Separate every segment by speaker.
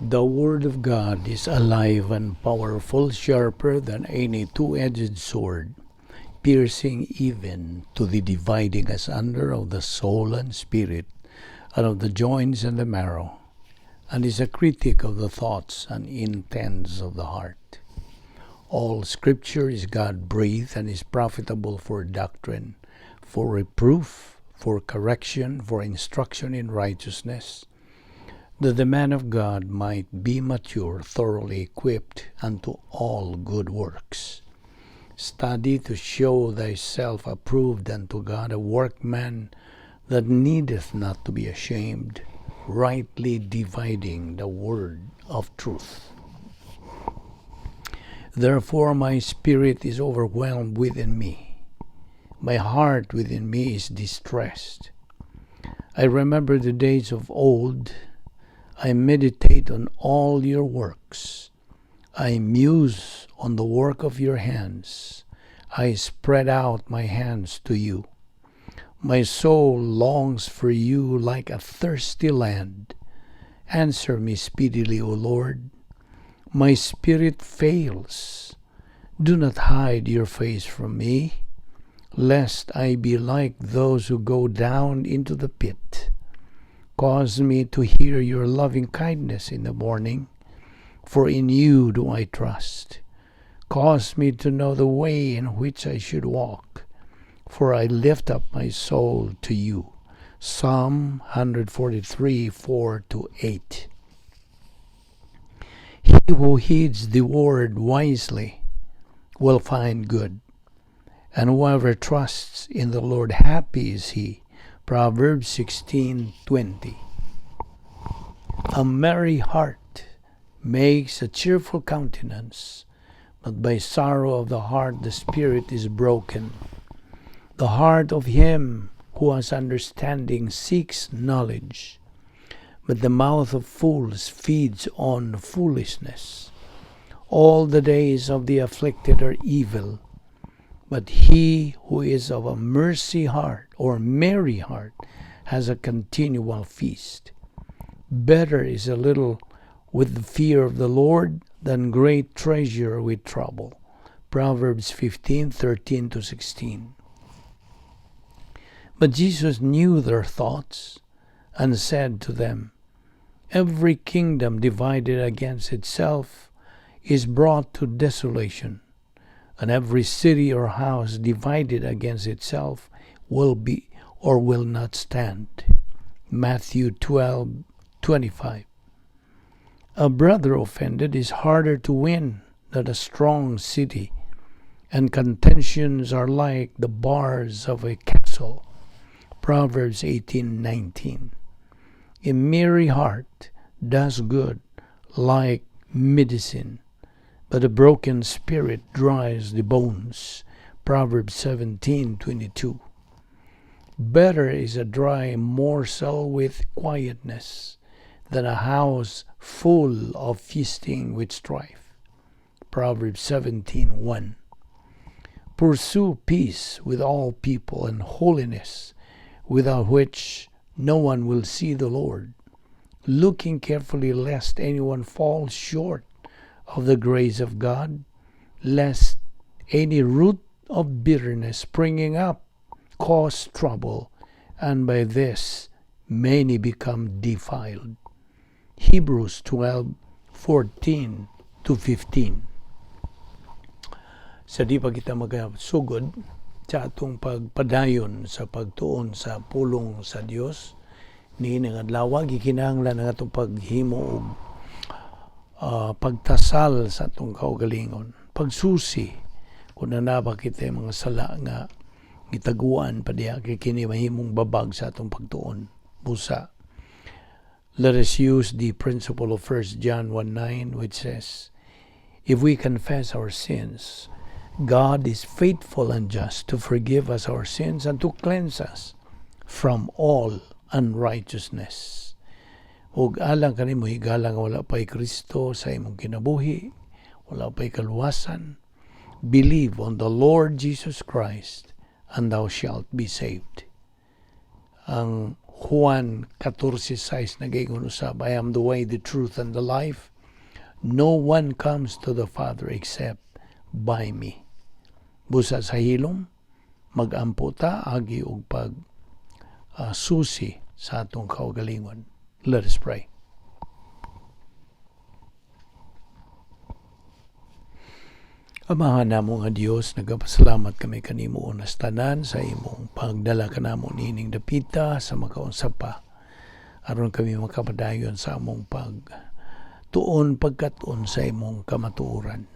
Speaker 1: The Word of God is alive and powerful, sharper than any two-edged sword, piercing even to the dividing asunder of the soul and spirit, and of the joints and the marrow, and is a critic of the thoughts and intents of the heart. All Scripture is God breathed and is profitable for doctrine, for reproof, for correction, for instruction in righteousness, that the man of God might be mature, thoroughly equipped unto all good works. Study to show thyself approved unto God, a workman that needeth not to be ashamed, rightly dividing the word of truth. Therefore my spirit is overwhelmed within me. My heart within me is distressed. I remember the days of old. I meditate on all your works. I muse on the work of your hands. I spread out my hands to you. My soul longs for you like a thirsty land. Answer me speedily, O Lord. My spirit fails. Do not hide your face from me, lest I be like those who go down into the pit. Cause me to hear your loving kindness in the morning, for in you do I trust. Cause me to know the way in which I should walk, for I lift up my soul to you. Psalm 143, 4 to 8. He who heeds the word wisely will find good, and whoever trusts in the Lord, happy is he. Proverbs 16:20. A merry heart makes a cheerful countenance, but by sorrow of the heart the spirit is broken. The heart of him who has understanding seeks knowledge, but the mouth of fools feeds on foolishness. All the days of the afflicted are evil, but he who is of a mercy heart or merry heart has a continual feast. Better is a little with the fear of the Lord than great treasure with trouble. Proverbs 15:13 to 16. But Jesus knew their thoughts and said to them, "Every kingdom divided against itself is brought to desolation, and every city or house divided against itself will be or will not stand." Matthew 12:25. A brother offended is harder to win than a strong city, and contentions are like the bars of a castle. Proverbs 18:19. A merry heart does good like medicine, but a broken spirit dries the bones. Proverbs 17:22. Better is a dry morsel with quietness than a house full of feasting with strife. Proverbs 17:1. Pursue peace with all people and holiness, without which no one will see the Lord, looking carefully lest anyone fall short of the grace of God, lest any root of bitterness springing up cause trouble, and by this many become defiled. Hebrews 12:14 to 15. Sa di pa kita magasugod sa atong pagpadayon sa pagtuon sa pulong sa Dios ni nga adlaw, gikinahanglan ang atong paghimo og pagtasal sa atong kaugalingon, pagsusi kung naa ba kita mga sala nga gitaguan pa diha, kay kini mahimong babag sa atong pagtuon. Busa let us use the principle of 1 John 1:9, which says, "If we confess our sins, God is faithful and just to forgive us our sins and to cleanse us from all unrighteousness." Ug alang kanimo, higala, nga wala pa'y Kristo sa imong kinabuhi, wala pa'y kaluwasan, believe on the Lord Jesus Christ and thou shalt be saved. Ang Juan 14:6 nagaingon usab, "I am the way, the truth, and the life. No one comes to the Father except by me." Busa sa hilom, magampo ta agi og pag susi sa atong kaugalingon. Let us pray. Amahan namo nga Dios, nagapasalamat kami kanimo unas tanan sa imong pagdala kanamo niining dapita sa makaunsa pa aron kami makapadayon sa among pag tuon pagkat-on sa imong kamatuoran.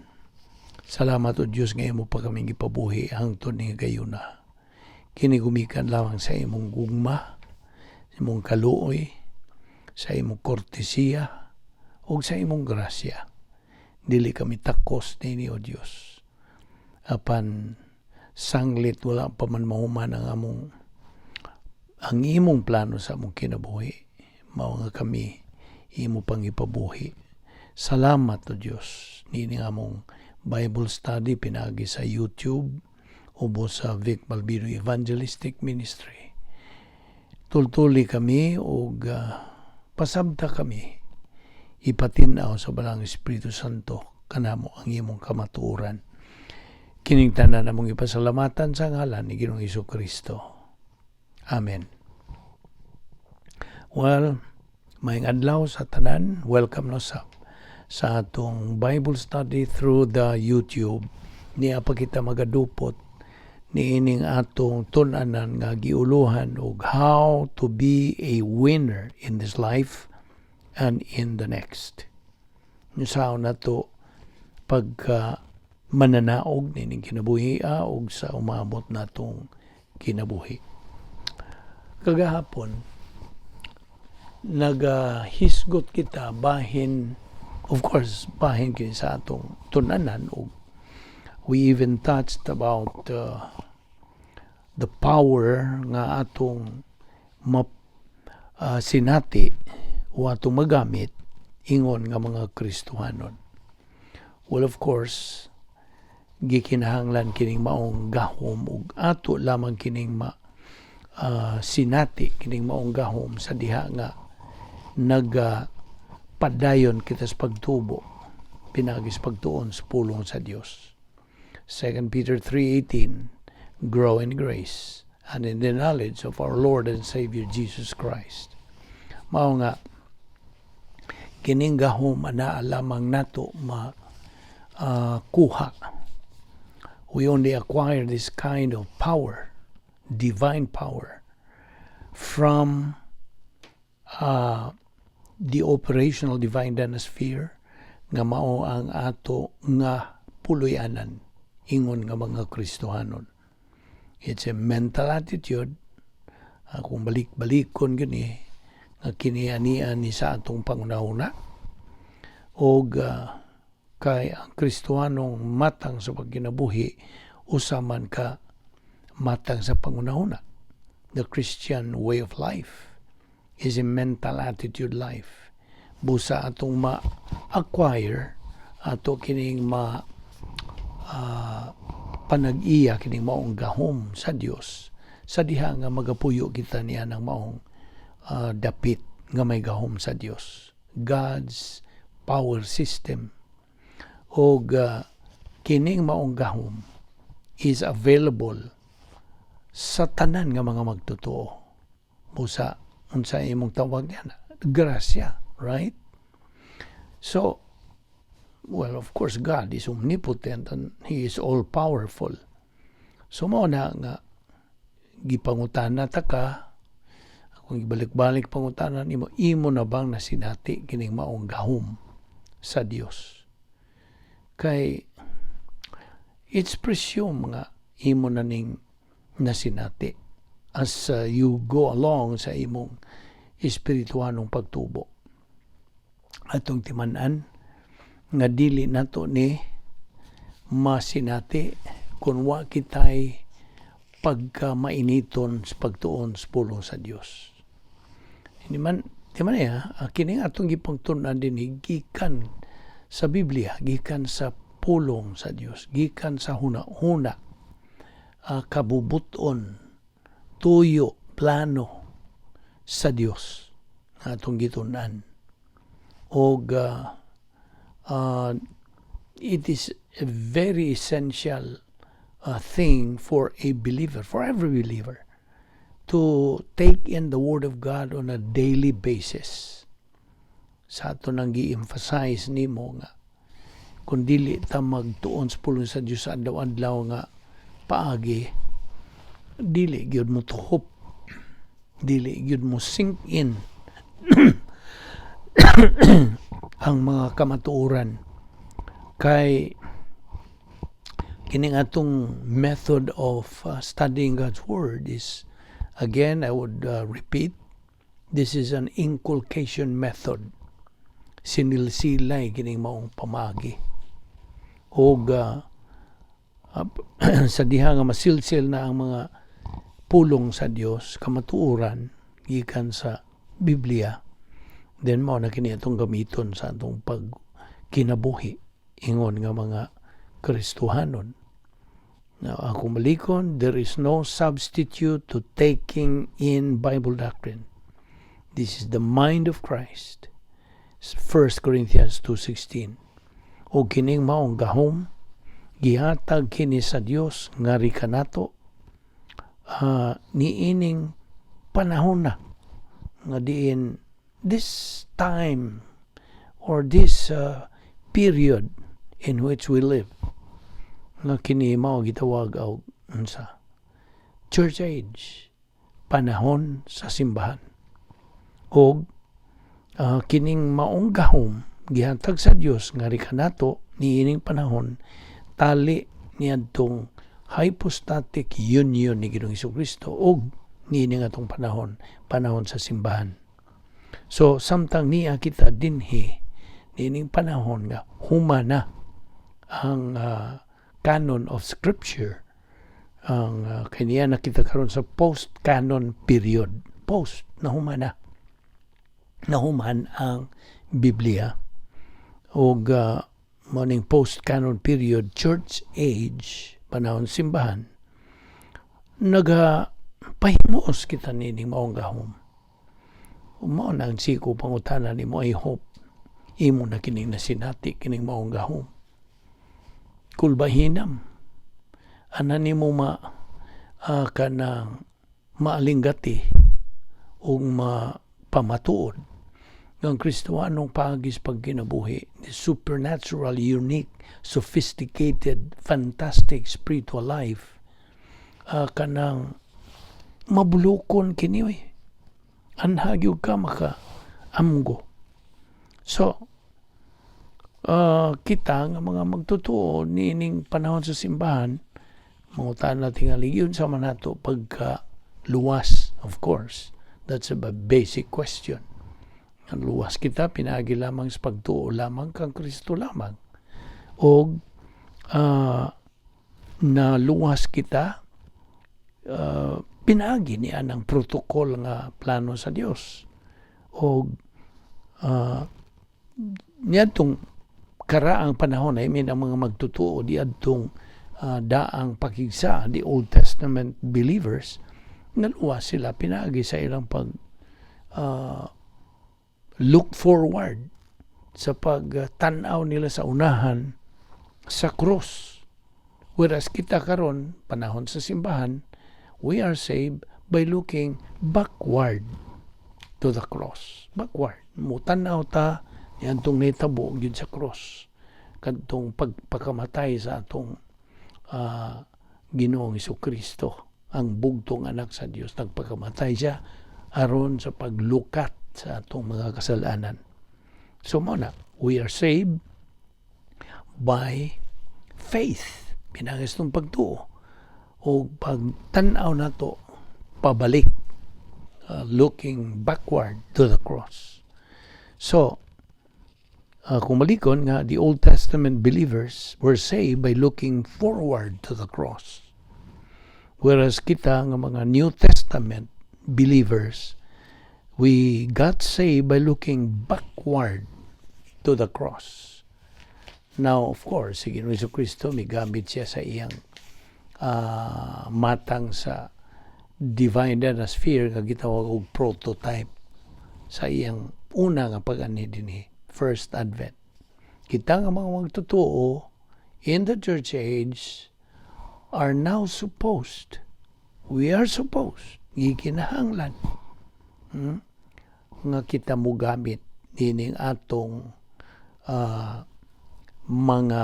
Speaker 1: Salamat, O Dios, nga imo pa kami gipabuhi hangtod ni gayuna. Kini gumikan lamang sa imong gugma, sa imong kaluoy, sa imong kortesiya ug sa imong grasya. Dili kami takos nini, O Dios. Apan sanglit wala pa man mahuman ang imong plano sa among kinabuhi, mao nga kami imo pang ipabuhi. Salamat, O Dios, niini among Bible study pinaagi sa YouTube ubos sa Vic Malvido Evangelistic Ministry. Tultuli kami ug pasabta kami ipatin-aw sa Balaang Espiritu Santo kanamo ang imong kamatuoran. Kining tanan among ipasalamatan sa ngalan ni Ginoong Kristo. Amen. Well, maayong adlaw sa tanan. Welcome no sa atong Bible study through the YouTube. Niya pa kita magadupot niining atong tun-anan nga giuluhan og how to be a winner in this life and in the next. Unsaon nato pagka mananaog nining kinabuhi og sa umabot natong kinabuhi. Kagahapon nagahisgot kita bahin, of course, bahin kini sa atong tun-anan, og we even touched about the power nga atong sinati o atong magamit ingon nga mga Kristohanon. Well, of course, gikinahanglan kining maong gahom ug ato lamang kining ma sinati kining maong gahom sa diha nga naga padayon kita sa pagtubo pinaagi sa pagtuon sa pulong sa Dios. 2 Peter 3:18, "Grow in grace and in the knowledge of our Lord and Savior Jesus Christ." Mao nga kining gahom anaa lamang nato ma kuha. We only acquire this kind of power, divine power, from the operational divine dynasphere nga mao ang ato nga puloy-anan ingon nga mga Kristohanon. It's a mental attitude. Kung balik-balikon gani nga kini ania ni sa atong pangunahuna og kay ang Kristohanong matang sa pagkinabuhi usa man ka matang sa pangunahuna. The Christian way of life is a mental attitude life. Busa atong ma-acquire, ato kining ma panag-iya kining maong gahom sa Dios sa diha nga magapuyo kita niya ng maong dapit nga may gahom sa Dios. God's power system. Og kining maong gahom is available sa tanan nga mga magtotoo. Busa unsa imong tawag niya? Grasya, right? So, well, of course, God is omnipotent and He is all-powerful. So, mao na nga gipangutana ta ka, kung ibalik-balik pangutana nimo, imo na bang nasinati kining maong gahom sa Dios? Kay it's presumed nga imo na ning nasinati as you go along sa imong espirituanong pagtubo. Atong timan-an nga dili nato ni masinati kung wa kitay pagka mainiton sa pagtuon sa pulong sa Dios. Hindi man, di man niya, kini atong gipangtun-an din gikan sa Biblia, gikan sa pulong sa Dios, gikan sa huna-huna, kabubuton, tuyo, plano sa Dios nga atong gitun-an. Og it is a very essential thing for a believer, for every believer, to take in the Word of God on a daily basis. Sa ato nang gi-emphasize nimo nga kung dili ta magtuon sa pulong sa Dios sa adlaw-adlaw nga paagi, dili gyud mo tuhop, dili gyud mo sink in ang mga kamatuoran, kay kining atong method of studying God's Word is, again, I would repeat, this is an inculcation method. Sinilsilay kining maong pamagi og sa diha nga masilsil na ang mga pulong sa Dios, kamatuoran gikan sa Biblia, then mao na kini atong gamiton sa atong pag kinabuhi ingon nga mga Kristohanon. Now, akong balikon, there is no substitute to taking in Bible doctrine. This is the mind of Christ. 1 Corinthians 2:16. O kining maong gahom gihatag kini sa Dios ngari kanato niining panahon na nga diin this time or this period in which we live, nga kini mao gitawag og unsa? Church age, panahon sa simbahan. Og kining maong gahom gihatag sa Dios ngari kanato niining panahon, tali niadtong hypostatic union ni Ginoong Kristo og niini atong panahon, panahon sa simbahan. So samtang niya kita dinhi niining panahon nga humana ang canon of scripture, ang kaniya na kita karon sa post-canon period. Post na humana, nahuman ang Biblia, og morning post-canon period, church age, panahon simbahan, naga pahimuos kita nining maong gahom. Mao na ang siko pangutana nimo. I hope imo na kining nasinati kining maong gahom. Kulbahinam ana nimo ma kanang maalinggati ug mapamatuod ng Kristohanong paagi sa pagkinabuhi, the supernatural, unique, sophisticated, fantastic spiritual life, kanang mabulukon kini oy. Anha gyud ka maka amgo. So, kita nga mga magtotoo niining panahon sa simbahan, mangutana tingali yun sa man nato pagka luwas, of course. That's a basic question. Ang luwas kita pinaagi lamang sa pagtuo lamang kang Kristo lamang. O na luwas kita pinaagi niya ng protocol nga plano sa Dios. O niadtong karaang panahon, I mean, ang mga magtotoo diadtong daang pakigsa, the Old Testament believers, naluwas sila pinaagi sa ilang pag look forward, sa pagtanaw nila sa unahan sa cross. Whereas kita karon, panahon sa simbahan, we are saved by looking backward to the cross. Backward. Mutanaw ta niadtong nitabo gyud sa cross. Kadtong pagpakamatay sa atong Ginoong Kristo, ang bugtong anak sa Dios. Nagpakamatay siya aron sa paglukat sa atong mga kasalanan. So mao na, we are saved by faith. Pinaagi sa pagtuo o pagtan-aw nato pabalik, looking backward to the cross. So, kung malikon nga the Old Testament believers were saved by looking forward to the cross. Whereas kita nga mga New Testament believers, we got saved by looking backward to the cross. Now, of course, si Ginoong Kristo, migamit siya sa iyang matang sa divine sphere nga gitawag og prototype sa iyang una nga pag-anhi dinhi, first advent. Kita nga mga magtotoo in the church age are now supposed, we are supposed, gikinahanglan nga kita mogamit nining atong mga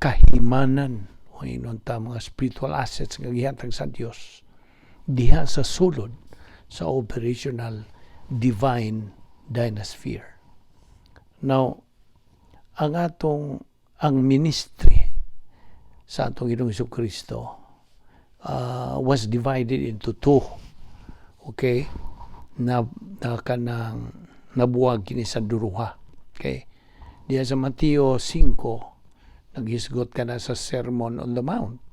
Speaker 1: kahimanan o inon ta mga spiritual assets nga gihatag sa Dios diha sa sulod sa operational divine dynasphere. Now, ang atong ang ministry sa atong Ginoong Kristo was divided into two. Okay? Na kanang nabuwag kini sa duruha. Okay? Diya sa Mateo 5, naghisgot ka na sa Sermon on the Mount.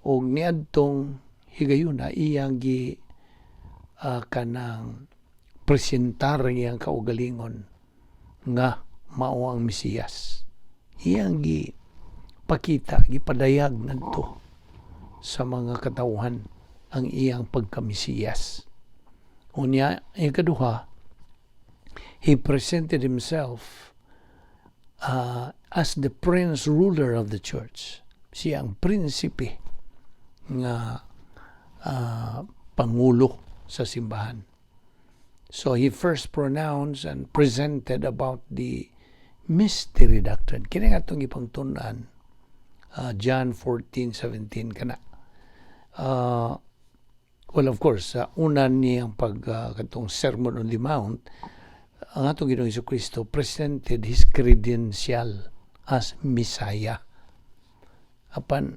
Speaker 1: Og niadtong higayuna iyang gi kanang presentar iyang kaugalingon nga mao ang Mesiyas. Iyang gi pakita, gipadayag ngadto sa mga katawhan ang iyang pagka-Mesiyas. Unya, ang kaduha, he presented himself as the prince ruler of the church. Siya ang prinsipe nga pangulo sa simbahan. So he first pronounced and presented about the mystery doctrine. Kini nga atong ipangtun-an, John 14:17 kana. Well, of course, sa una niyang pag katong Sermon on the Mount, ang atong Ginoong Kristo presented his credential as Messiah. Apan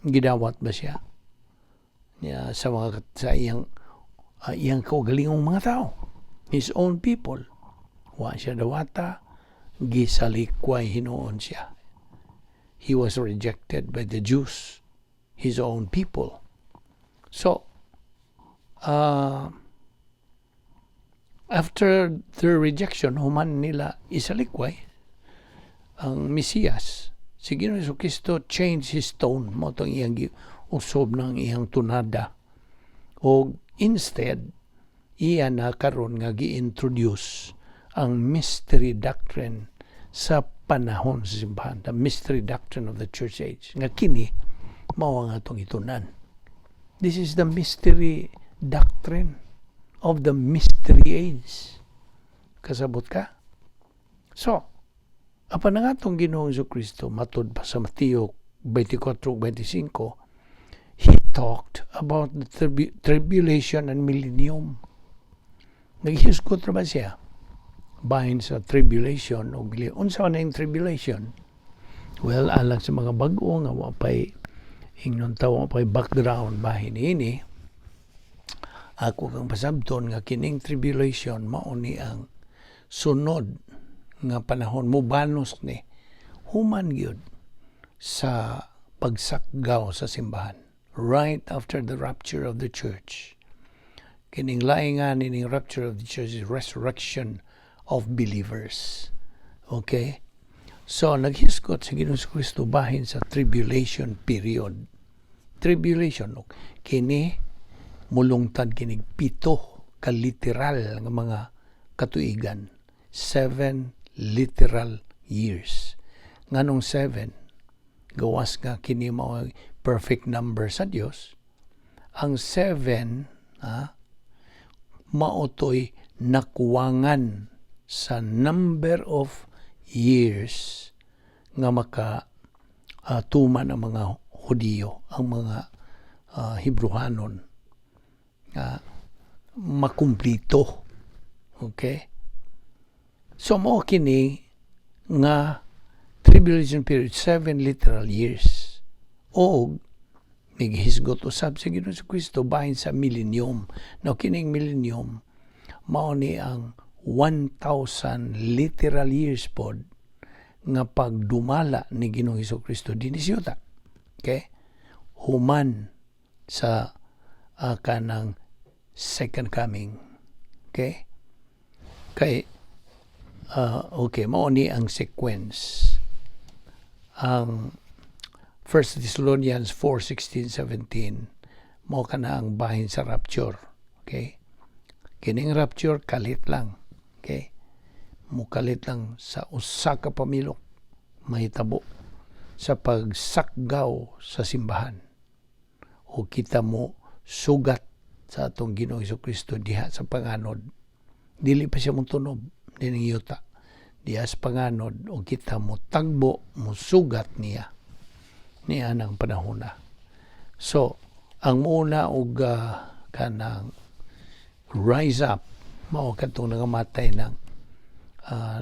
Speaker 1: gidawat ba siya? Niya sa mga sa iyang iyang kaugalingong mga tao, his own people. Wa siya dawata, gisalikway hinuon siya. He was rejected by the Jews, his own people. So, after their rejection, human nila isalikway ang Mesiyas. Si Ginoong Kristo changed his tone, mao tong iyang usob ng iyang tunada. O instead, iya na karon nga gi-introduce ang mystery doctrine sa panahon sa simbahan, the mystery doctrine of the church age. Nga kini, mao ang atong itun-an. This is the mystery doctrine of the mystery age. Kasabot ka? So, apan ang atong Ginoong Kristo, matud pa sa Mateo 24-25, he talked about the tribulation and millennium. Naghisgot ra ba siya bahin sa tribulation o millennium? Unsa man ang tribulation? Well, alang sa mga bag-o nga wa pay ingnon ta wa pay background bahin ini, ako kang pasabton nga kining tribulation mao ni ang sunod nga panahon, mubanos ni human gyud sa pagsakgaw sa simbahan, right after the rapture of the church. Kining laingan nining rapture of the church is resurrection of believers. Okay? So, naghisgot si Ginoong Kristo bahin sa tribulation period. Tribulation, kini mulungtad kinig 7 ka literal nga mga katuigan. 7 literal years. Nganong 7? Gawas nga kini mao perfect number sa Dios. Ang 7 mao to'y nakuwangan sa number of years nga maka tuman ang mga Hudiyo, ang mga Hebruhanon nga makumplito. Okay? So mao kini nga tribulation period, 7 literal years. O naghisgot usab sa Ginoong Kristo bahin sa millennium. Now kining millennium mao ni ang 1,000 literal years pod nga pagdumala ni Ginoong Hesus Kristo dinhi sa yuta. Okay? Human sa kanang second coming. Okay? Kay okay, mao ni ang sequence. Ang 1 Thessalonians 4:16, 17 Mao kana ang bahin sa rapture. Okay? Kining rapture, kalit lang. Okay? Mukalit lang sa usa ka pamilok, mahitabo sa pagsakgaw sa simbahan. O kita mo sugat sa atong Ginoong Kristo diha sa panganod. Dili pa siya motunob dining yuta. Diha sa panganod o kita mo tagbo, mo sugat niya niya ng panahon na. So, ang muna og kanang rise up mao katong nangamatay ng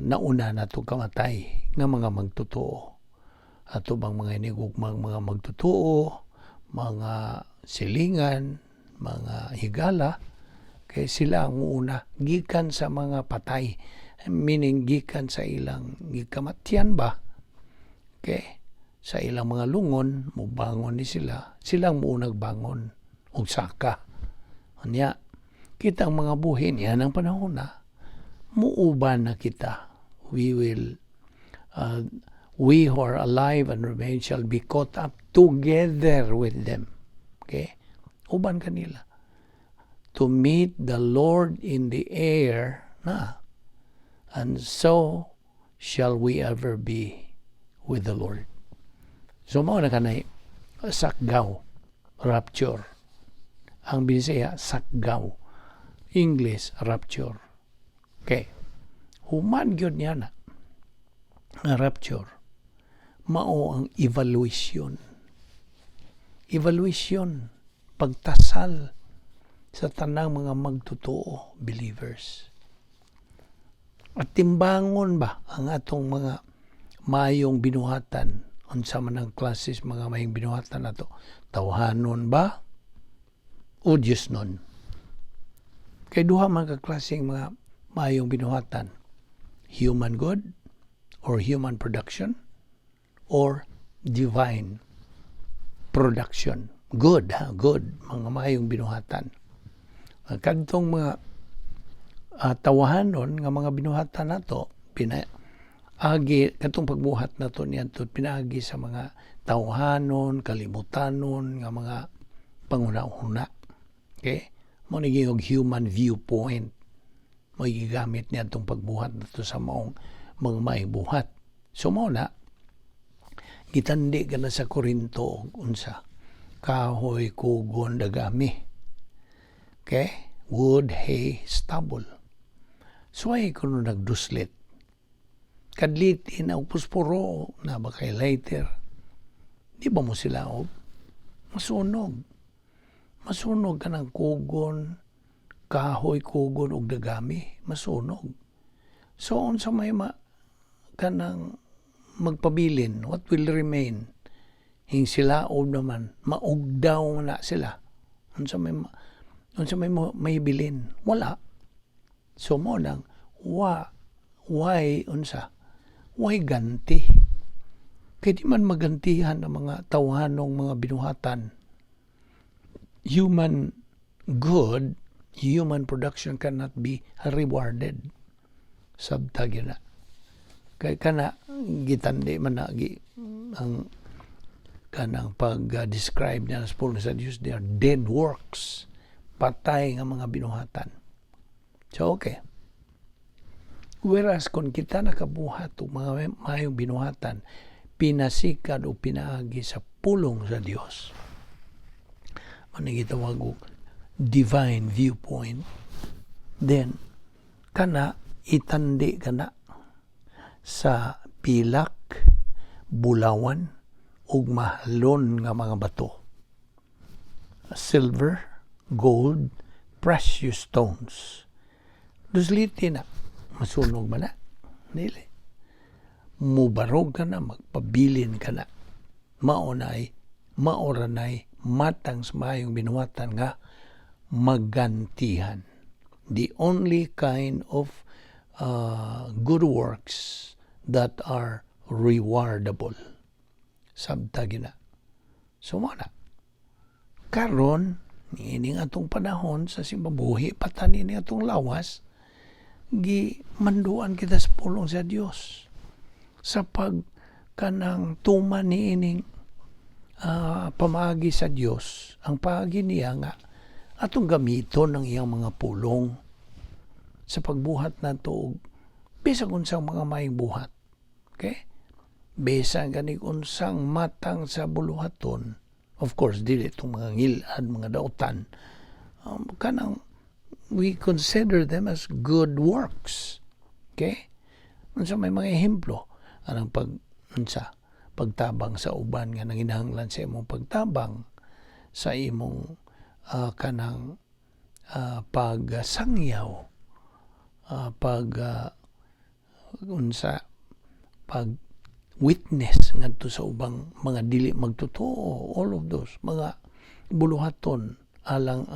Speaker 1: nauna na to kamatay nga mga magtotoo, ato bang mga inigugmang mga magtotoo, mga silingan, mga higala, kay sila ang una gikan sa mga patay, meaning gikan sa ilang gikamatyan ba, okay, sa ilang mga lungon mubangon ni sila. Silang muunag bangon og saka. Unya kitang mga buhi niya ng panahon na muuban na kita. We who are alive and remain shall be caught up together with them, okay, uban kanila, to meet the Lord in the air na, and so shall we ever be with the Lord. So mao na kanay sakgaw, rapture. Ang Bisaya, sakgaw. English, rapture. Okay. Human gyud niya na nga rapture, mao ang evaluation. Evaluation, pagtasal sa tanang mga magtotoo, believers. At timbangon ba ang atong mga mayong binuhatan, unsa man ang classes mga mayong binuhatan nato, tawhanon ba o Diyos nun? Kay duha man ka klaseng mga mayong binuhatan: human good or human production or divine production. Good ha, good, mga mayong binuhatan. Kadtong mga tawahanon nga mga binuhatan nato, pina agi katong pagbuhat nato niadto, pinaagi sa mga tawhanon, kalimutanon nga mga panguna-una. Okay, mao ni og human viewpoint mo gigamit niya atong pagbuhat nato sa maong mga maayong buhat. So mao na gitandi ka na sa Korinto og unsa? Kahoy, kugon, dagami. Okay? Wood, hay, stubble. So ay kuno nagduslit. Kadlitin og puspuro na ba kay lighter. Di ba mo sila og masunog? Masunog ka ng kugon, kahoy, kugon og dagami, masunog. So unsa may ma kanang magpabilin, what will remain? Hing silaob naman, maugdaw na sila. Unsa may may bilin? Wala. So mo nang wa why unsa? Why ganti? Kay di man magantihan ang mga tawhanong mga binuhatan. Human good, human production cannot be rewarded. Sabta gyud na. Kay kana gitandi man na gi, ang kanang pag-describe niya sa pulong sa Diyos, they are dead works. Patay nga mga binuhatan. So, okay. Whereas kung kita nakabuhat og mga mayong binuhatan, pinasikad o pinaagi sa pulong sa Dios, man gitawag og divine viewpoint, then kana itandi kana sa pilak, bulawan ug mahalon nga mga bato. Silver, gold, precious stones. Dusliti na, masunog man na? Dili. Mubarog ka na, magpabilin ka na. Maunay, maoranay, matang sa mayong binuhatan nga magantihan. The only kind of good works that are rewardable. Sabta gina. So mo na. Karon, niining atong panahon sa simbabuhi patanin ni atong lawas, gi manduan kita sa pulong sa Dios sa pag kanang tuman niining Pamaagi sa Dios, ang paagi niya nga atong gamiton ang iyang mga pulong sa pagbuhat nato og bisag unsang mga maayong buhat. Okay? Bisan gani unsang matang sa buluhaton, of course, dili itong mga ngilad, mga dautan, kanang we consider them as good works. Okay? Unsa may mga ehemplo? Anang pag unsa, pagtabang sa uban nga nanginahanglan sa imong pagtabang, sa imong kanang pagsangyaw, pag unsa, pag witness ngadto sa ubang mga dili magtotoo, all of those mga buluhaton alang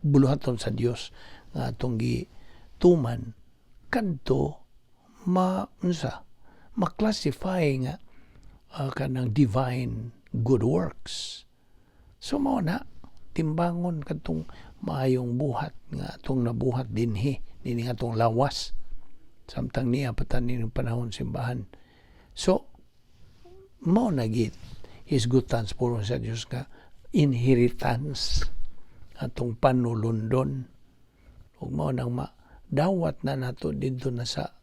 Speaker 1: buluhaton sa Dios nga atong gituman kadto, ma unsa, ma-classify nga kanang divine good works. So mao na, timbangon kadtong maayong buhat nga atong nabuhat dinhi dinhi atong lawas samtang niya pa ta ning panahon simbahan. So mao na gid hisgutan sa pulong sa Dios nga inheritance atong panulundon ug mao nang madawat na nato didto na sa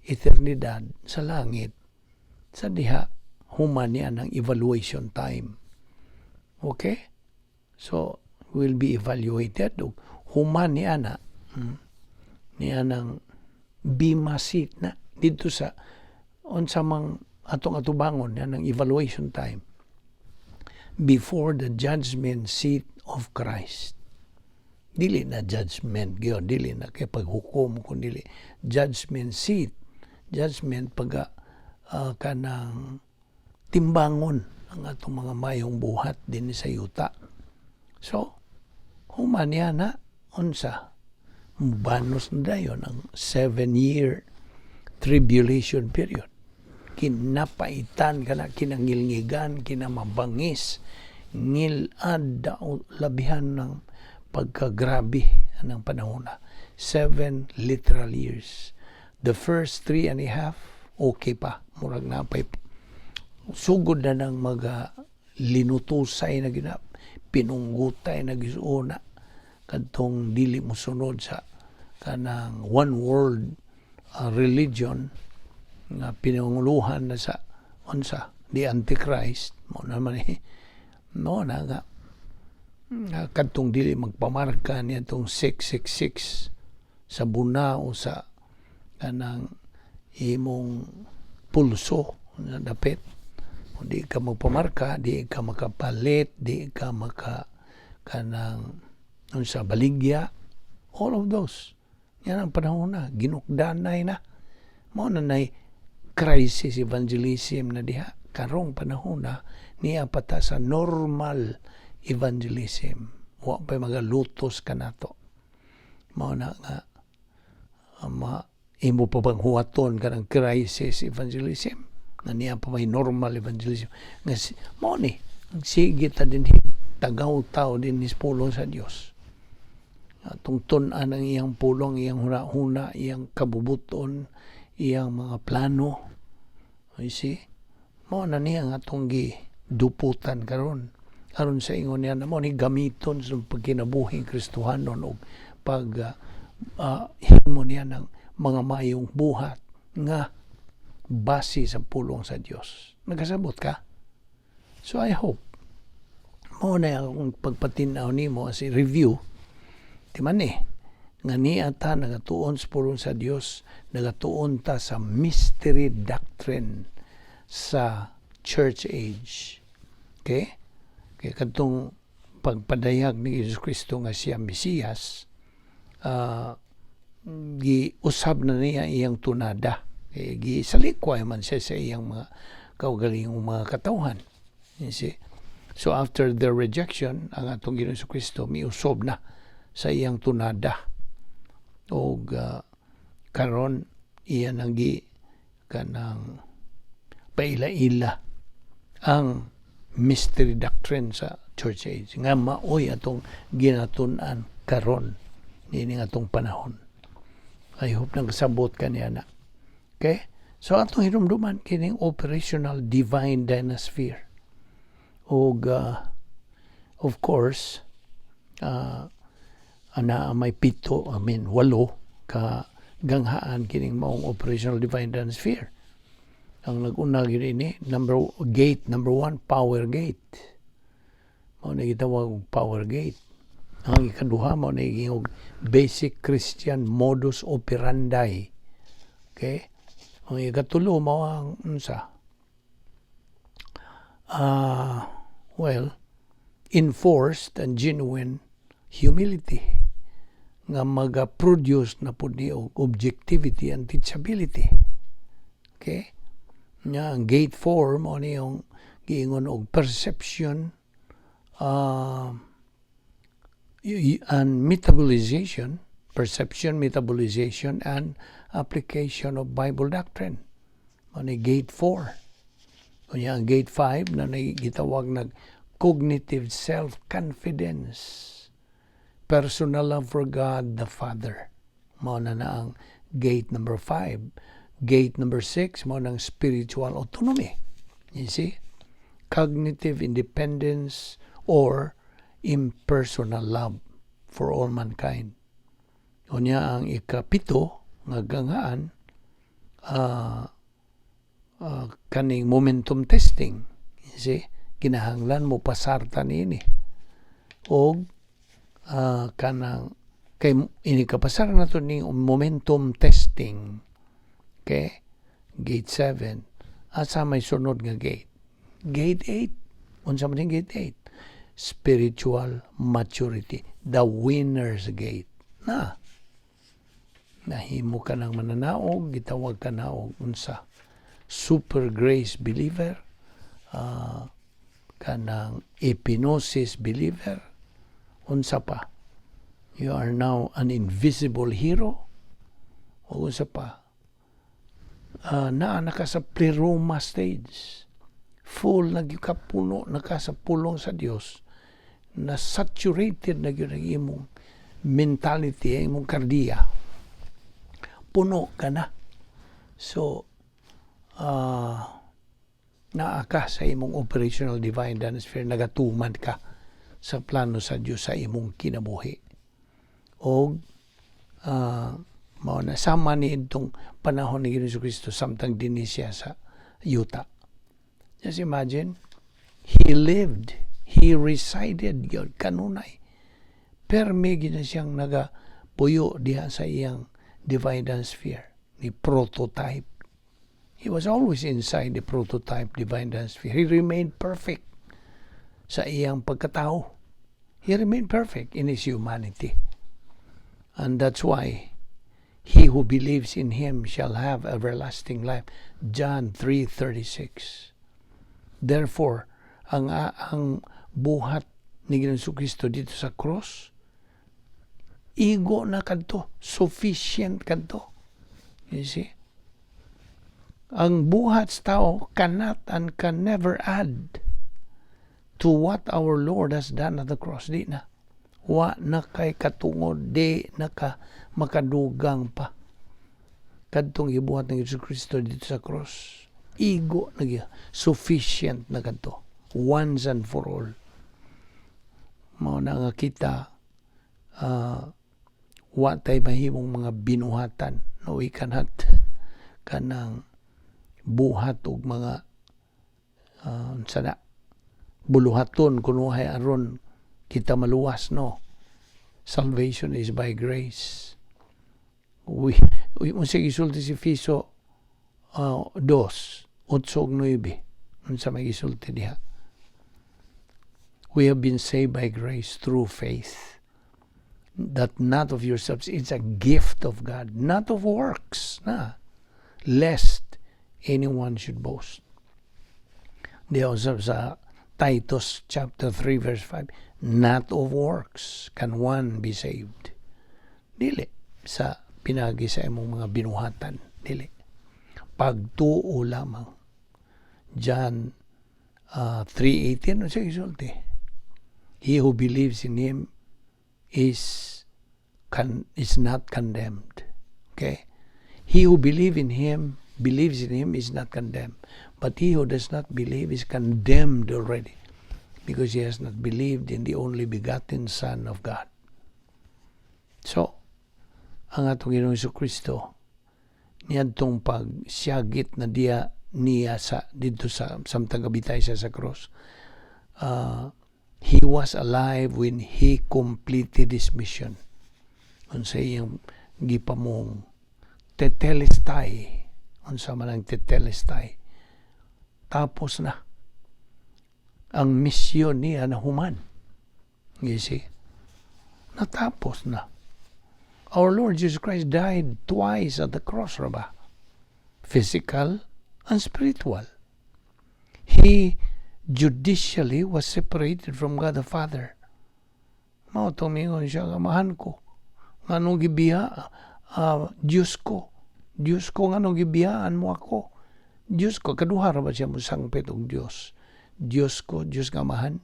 Speaker 1: eternidad sa langit, sa diha human niya ng evaluation time. Okay, so will be evaluated ug human niya na niya ng bema seat na didto sa unsa mang atong atubangon yan ng evaluation time before the judgment seat of Christ. Dili na judgment gyud, dili na kay paghukom, kun dili judgment seat, judgment pag kanang timbangon ang atong mga mayong buhat din sa yuta. So human niya na, unsa, mubanos na dayon ang 7-year tribulation period. Kinapaitan kana, kinangilngigan, kinamabangis, ngilad, labihan ng pagkagrabe anang panahon na. 7 literal years. The first 3.5, okay pa. Murag napay sugod na ng mga linutusay na ginap, pinunggutay na gisuuna kadtong dili mo sunod sa kanang one world religion nga pinanguluhan na sa unsa, the Antichrist mo naman eh, no, na nga nga kadtong dili magpamarka niya tong 666 sa buna o sa kanang imong pulso na dapit. Kung di ka magpamarka, di ka makapalit, di ka maka kanang unsa, baligya, all of those. Yan ang panahon na ginukdanay na, mao na nay crisis evangelism na diha karong panahon na niya pata sa normal evangelism. Wa pa magalutos ka nato. Mao na nga ma imo pa bang huwaton kanang crisis evangelism nga niya pa may normal evangelism nga mao ni sige ta din, tagaw tao din ni pulong sa Dios, atong tun-an ang iyang pulong, iyang huna-huna, iyang kabubuton, iyang mga plano. You see, mao na niya nga atong giduputan karon aron sa ingon niya na mao ni gamiton sa pagkinabuhing Kristohanon og pag himo niya ng mga maayong buhat nga base sa pulong sa Dios. Nagkasabot ka? So I hope mao na akong pagpatin-aw nimo as a review. Di man eh nga niya ta nagatuon sa pulong sa Dios, nagatuon ta sa mystery doctrine sa church age. Okay? Kaya kadtong pagpadayag ni Jesus Kristo nga siya Mesiyas, giusab na niya iyang tunada. Kaya gisalikway man siya sa iyang mga kaugalingong mga katawhan. You see? So after their rejection, ang atong Ginoong Kristo miusob na sa iyang tunada. Og karon iya nang gi kanang paila-ila ang mystery doctrine sa church age nga maoy atong ginatun-an karon niini atong panahon. I hope nagkasabot ka niya na. Okay? So atong hinumduman kining operational divine dynasphere. Og of course, ana may pito, I mean, walo ka ganghaan kining maong operational divine dance sphere. Ang nag-una gyud ini, number gate number 1, power gate. Mao na gitawag og power gate. Ang ikaduha, mao na og basic Christian modus operandi. Okay? Ang ikatulo, mao ang unsa? Well, enforced and genuine humility nga maga-produce na pud ni og objectivity and teachability. Okay? Nga ang gate 4, mao ni yung giingon og perception and metabolization, perception, metabolization, and application of Bible doctrine. Mao ni gate 4. Unya ang gate 5 na gitawag nag cognitive self-confidence, personal love for God the Father. Mao na na ang gate number 5. Gate number 6, mao nang spiritual autonomy. You see? Cognitive independence or impersonal love for all mankind. Unya ang ikapito nga ganghaan, kaning momentum testing. You see? Kinahanglan mo pasar ta niini. Og kanang kay ini kapasar na to ning momentum testing. Okay? Gate 7. Asa may sunod nga gate? Gate 8. Unsa man ning gate 8? Spiritual maturity. The winner's gate. Na. Nahimo ka ng mananaog, gitawag ka na og unsa? Super grace believer, kanang epinosis believer, unsa pa? You are now an invisible hero, o unsa pa? Naa na ka sa pleroma stage. Full na gyud ka, puno na ka sa pulong sa Dios, na saturated na gyud ang imong mentality, ang imong kardiya. Puno ka na. So, naa ka sa imong operational divine sphere, nagatuman ka sa plano sa Dios sa imong kinabuhi. Og mao na sama ni itong panahon ni Jesu Kristo samtang dinhi siya sa yuta. Just imagine, he lived, he resided gyud kanunay. Permi gyud na siyang nagapuyo diha sa iyang divine sphere, ni prototype. He was always inside the prototype divine sphere. He remained perfect sa iyang pagkatao. He remained perfect in his humanity. And that's why he who believes in him shall have everlasting life. John 3:36. Therefore, ang buhat ni Ginoong Kristo dito sa cross, igo na kadto, sufficient kadto. You see? Ang buhat sa tao cannot and can never add to what our Lord has done at the cross. Di na. Wa na kay katungod, di na ka makadugang pa. Kadtong gibuhat ng Jesu Kristo dito sa cross, igo na gyud, sufficient na kadto. Once and for all. Mao na nga kita, wa tay mahimong mga binuhatan. No, we cannot kanang buhat og mga unsa na buluhaton kunuhay aron kita maluwas. No, salvation is by grace. We unsa gisulti si Efeso 2:8 ug 9? Unsa may gisulti diha? We have been saved by grace through faith, that not of yourselves, it's a gift of God, not of works na, lest anyone should boast. Diha usab sa Titus chapter 3 verse 5, not of works can one be saved. Dili sa pinagi sa imong mga binuhatan, dili. Pagtuo lamang. John 3:18, unsa gisulti? He who believes in him is not condemned. Okay? He who believes in him is not condemned. But he who does not believe is condemned already. because he has not believed in the only begotten Son of God. So, ang atong Ginoong Kristo niadtong pagsiyagit na diya niya sa didto sa samtang gabitay siya sa cross. He was alive when he completed his mission. Unsa iyang gipamong tetelestai? Unsa man ang tetelestai? Tapos na. Ang misyon niya na human. You see? Natapos na. Our Lord Jesus Christ died twice at the cross, ra ba? Physical and spiritual. He judicially was separated from God the Father. Mao to mingon siya, "Amahan ko, nganong gibiya, Diyos ko, Diyos ko, nganong gibiyaan mo ako? Diyos ko." Kaduha ra ba siya mo sangpit og Diyos? "Diyos ko, Diyos nga Amahan,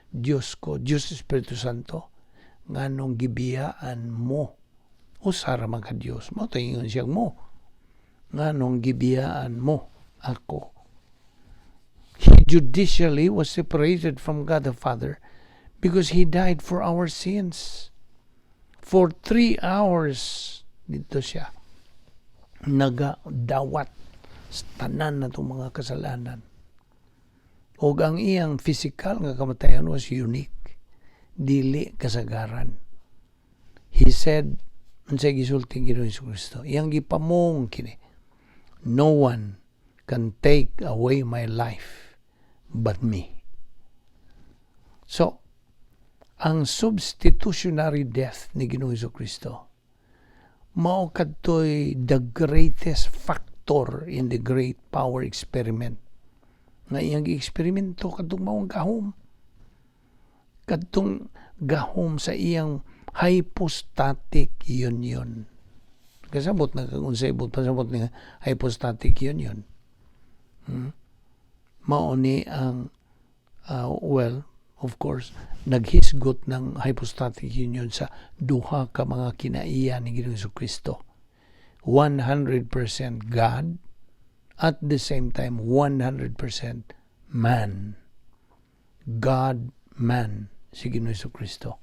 Speaker 1: Diyos ko, Diyos Espiritu Santo, nganong gibiyaan mo?" Usa ra man ka Diyos. Mao to ingon siya mo. "Nganong gibiyaan mo ako?" He judicially was separated from God the Father because he died for our sins. For 3 hours didto siya nagadawat sa tanan na itong mga kasalanan. Og ang iyang physical nga kamatayon was unique. Dili kasagaran. He said, unsay gisulti Ginoong Kristo? Iyang gipamong kini. "No one can take away my life but me." So, ang substitutionary death ni Ginoong Kristo mao kadtoy the greatest factor in the great power experiment nga iyang gi-eksperimento kadtong maong gahom, kadtong gahom sa iyang hypostatic union. Kasabot na kung unsay buot pasabot ni hypostatic union? Mao ni ang well, of course, naghisgot ng hypostatic union sa duha ka mga kinaiya ni Ginoong Kristo. 100% God, at the same time 100% man. God man si Ginoong Kristo.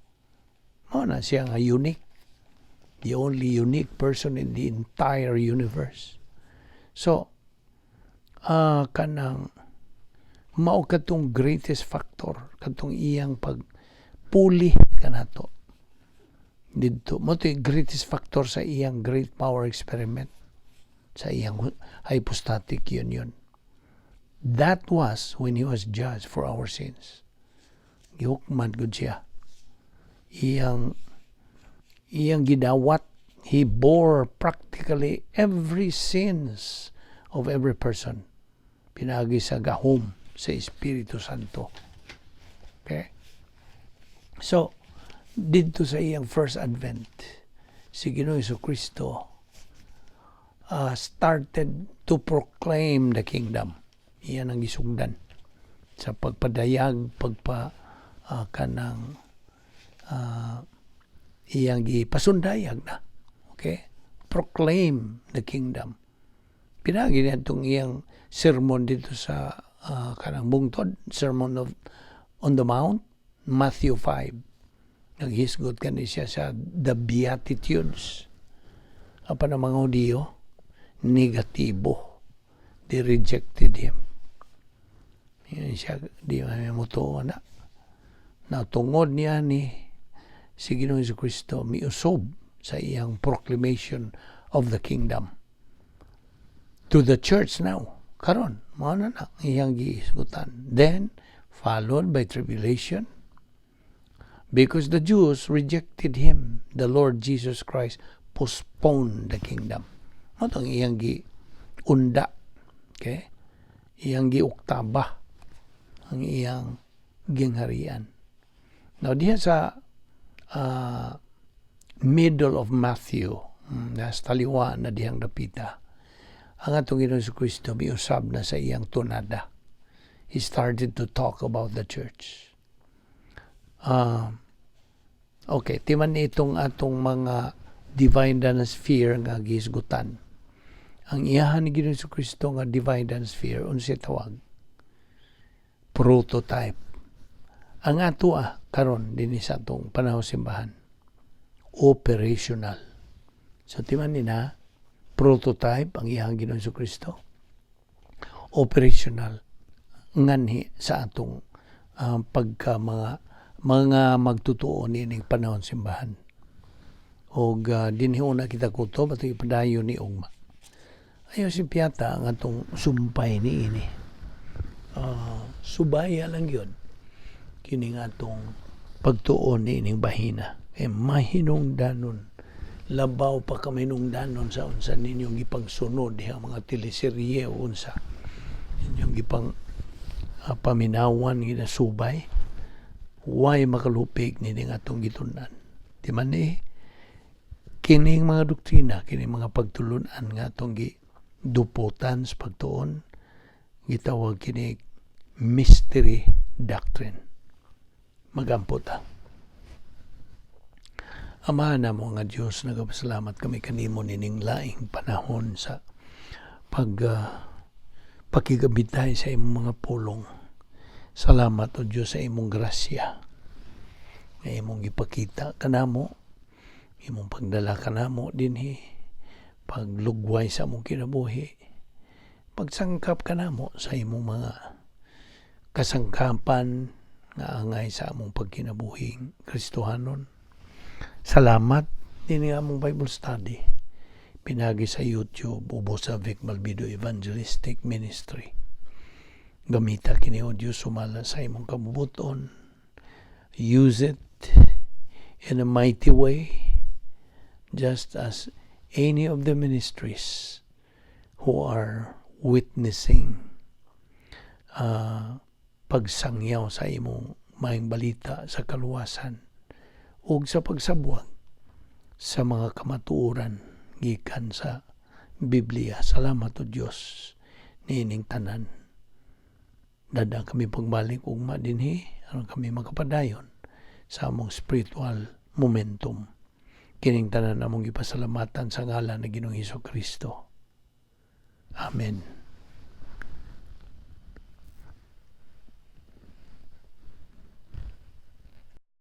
Speaker 1: Mao na siya nga unique. The only unique person in the entire universe. So, kanang mao katong greatest factor katong iyang pagpuli kanato didto mao to greatest factor sa iyang great power experiment, sa iyang hypostatic union. That was when he was judged for our sins. Gihukman gud siya. Iyang gidawat. He bore practically every sins of every person pinaagi sa gahom sa Espiritu Santo. Okay? So, didto sa iyang first advent, si Ginoong Kristo started to proclaim the kingdom. Iyan ang gisugdan sa pagpadayag, pagpa kanang iyang gipasundayag na. Okay? Proclaim the kingdom. Pinaagi niya itong iyang sermon didto sa kanang bungtod, Sermon on the Mount, Matthew 5. Naghisgot kani siya sa the Beatitudes. Apan ang mga Hudiyo, negatibo. They rejected him. Yun siya, di man mo na. Natungod niya ni si Ginoong Kristo miusob sa iyang proclamation of the kingdom to the church now. Karon, mao na na iyang gihisgutan. Then, followed by tribulation, because the Jews rejected him, the Lord Jesus Christ postponed the kingdom. Mao tong iyang giunda. Okay? Iyang giuktaba ang iyang gingharian. Now, diha sa middle of Matthew, nasa taliwa na dihang dapita, ang atong Ginoong Kristo miusab na sa iyang tunada. He started to talk about the church. Okay, timan itong atong mga divine sphere nga gihisgutan. Ang iyahan ni Ginoong Kristo nga divine sphere, unsay tawag? Prototype. Ang ato karon dinhi sa atong panahon simbahan, operational. So timan ni na prototype ang iyang Ginoong Kristo, operational nganhi sa atong pagka mga magtutuo niining panahon simbahan. Og dinhi una kita kutob, ato ipadayon ni ugma. Ayo si piyata ang atong sumpay ni ini. Subaya lang yun kining atong pagtuon ni ining bahina. Eh, mahinungdanon. Labaw pa ka mahinungdanon sa unsa ninyong gipangsunod diha mga teleserye o unsa inyong gipang paminawan, ginasubay. Way makalupig nining atong gitun-an. Di man ni kining mga doktrina, kining mga pagtulunan nga atong giduputan sa pagtuon, gitawag kini mystery doctrine. Magampo ta. Ama namo nga Dios, nagapasalamat kami kanimo nining laing panahon sa pag pakigabitay sa imong mga pulong. Salamat, O Dios, sa imong grasya nga imong gipakita kanamo, imong pagdala kanamo dinhi, paglugway sa among kinabuhi, pagsangkap kanamo sa imong mga kasangkapan nga angay sa among pagkinabuhing Kristohanon. Salamat dinhi among Bible study pinagi sa YouTube ubos sa Vic Malbido Evangelistic Ministry. Gamita kini, O Dios, sumala sa imong kabubuton. Use it in a mighty way, just as any of the ministries who are witnessing pagsangyaw sa imong maayong balita sa kaluwasan ug sa pagsabwag sa mga kamatuoran gikan sa Biblia. Salamat, O Dios, niining tanan. Dada kami pagbalik ugma dinhi aron kami makapadayon sa among spiritual momentum. Kining tanan among gipasalamatan sa ngalan ng Ginoong Hesus Kristo. Amen.